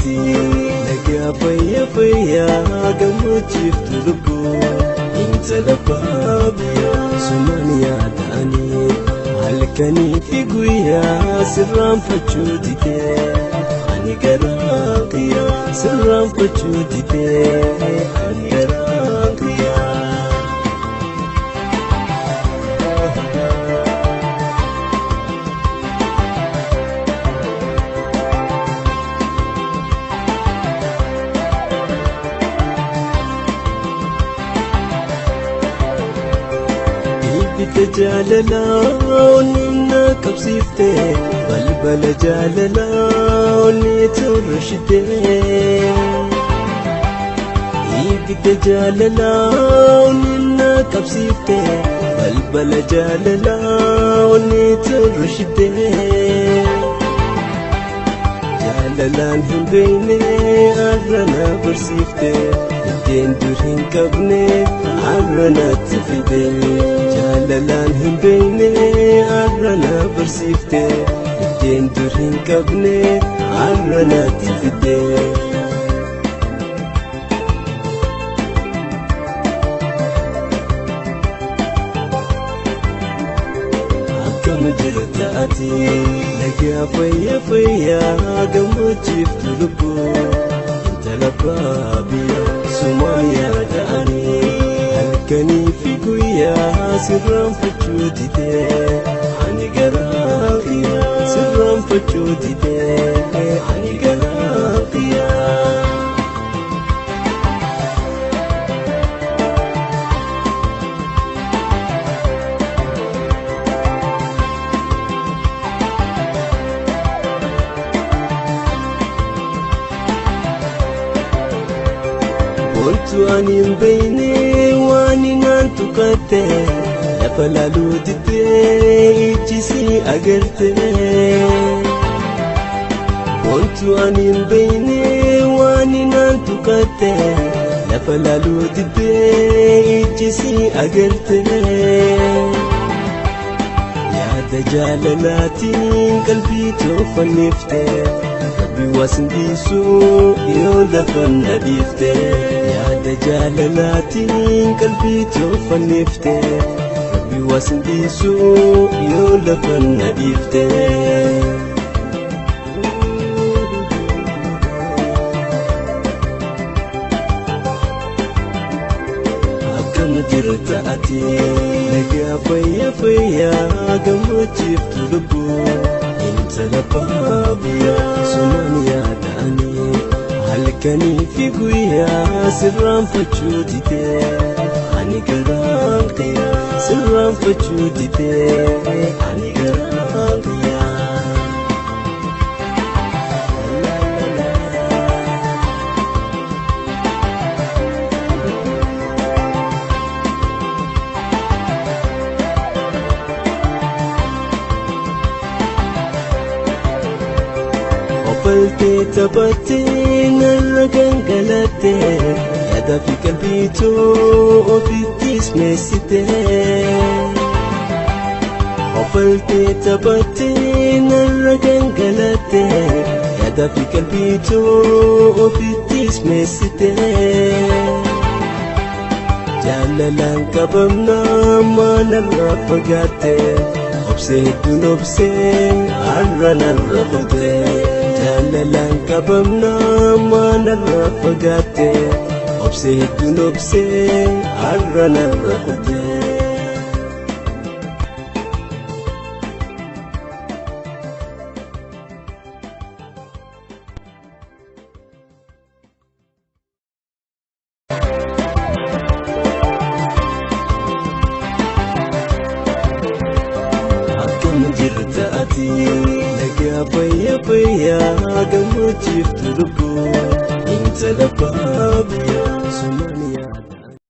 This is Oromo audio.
ati nagaa fayya fayya gammachiiftu lubbuu intala baabiyaa sumaan yaadanii halkanii fi guyyaa sirraanfachuu didee ani garaa kiyyaa sirraanfachuu didee ani garaa kiyyaa. Ibidda jaalalaa onneen qabsiifte balbala jaalalaa onnee turshite. Ibidda jaalalaa onneen qabsiifte balbala jaalalaa onnee turshite. Jaalalaan hin beekne har'a na barsiifte iddeen dur hin qabne har'a natti fide. Jaalalaan hin beekne har'a na barsiifte iddeen dur hin qabne har'a natti fide. Akkam jirta ati nagaa fayya fayya gammachiiftu lubbuu intala baabiyaa sumaan yaadanii halkanii fi guyyaa sirraanfachuu didee ani garaa kiyyaa sirraanfachuu didee ani garaa kiyyaa. Wantu ani hin beekne waan naan tuqatte lafa laaluu diddee ijji si agarte. Wantu ani hin beekne waan naan tuqatte lafa laaluu diddee ijji si agarte. Yaada jaalalaatiin qalbii toofannifte rabbi wasin dhiisu yoo lafa na dhiifte. Yaada jaalalaatiin qalbii toofannifte rabbi wasin dhiisu yoo lafa na dhiifte. Akkam jirta ati nagaa fayya fayya gammachiiftu lubbuu intala baabiyaa sumaan yaadanii halkanii fi guyyaa sirraanfachuu didee ani garaa kiyyaa sirraanfachuu didee ani garaa kiyyaa. Obaltee taphattee narra gangalattee yaada fi qalbii too ofittis meessite. Obaltee taphattee narra gangalattee yaada fi qalbii too ofittis meessite. Jaalalaan qabamnaa maanarraa fagaatte obsee hedduun obsee har'a narra kute. Jaalalaan qabamnaa maanarraa fagaatte obsee hedduun obsee har'a narra kute. Akkam jirta ati nagaa fayya fayya gammachiiftu lubbuu intala baabiyaa sumaan yaada.